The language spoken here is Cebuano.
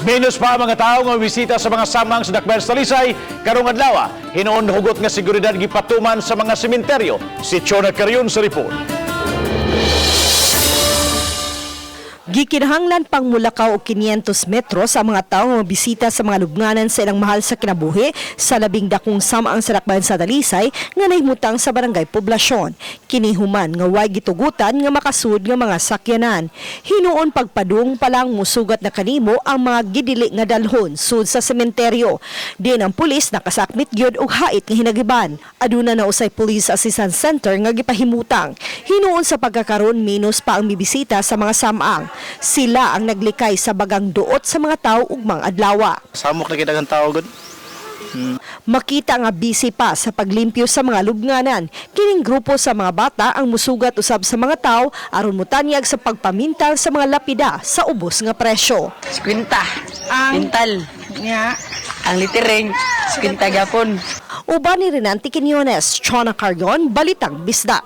Minus pa ang mga tao nga bisita sa mga samang sa Dakbayan sa Talisay karong adlaw. Hinuon hugot nga seguridad gipatuman sa mga sementeryo. Si Chona Carion sa report. Gikinahanglan pang mulakaw og 500 metros ang mga tawo nga bisita sa mga lubnganan sa ilang mahal sa kinabuhi sa labing dakong samang sa Dakbayan sa Talisay nga nahimutang sa barangay Poblasyon. Kini human nga way gitugutan nga makasud nga mga sakyanan. Hinuon pagpadung pa lang, musugat na kanimo ang mga gidili nga dalhon sud sa sementeryo. Diin ang pulis nakasakmit gyud og hait nga hinagiban. Aduna na usay Police Assistance Center nga gipahimutang. Hinuon sa pagkakaron, minus pa ang mibisita sa mga samang. Sila ang naglikay sa bagang duot sa mga tao ugmang adlawa. Samok na kita ang tao gud. Makita nga busy pa sa paglimpyo sa mga lubnganan. Kining grupo sa mga bata ang musugat usab sa mga tao aron motanyag sa pagpamintal sa mga lapida sa ubos nga presyo. 50. Ang pintal. Nga. Ang littering, 50 gapon. Uban ni Renante Quiñones, Chona Cargon, Balitang Bisda.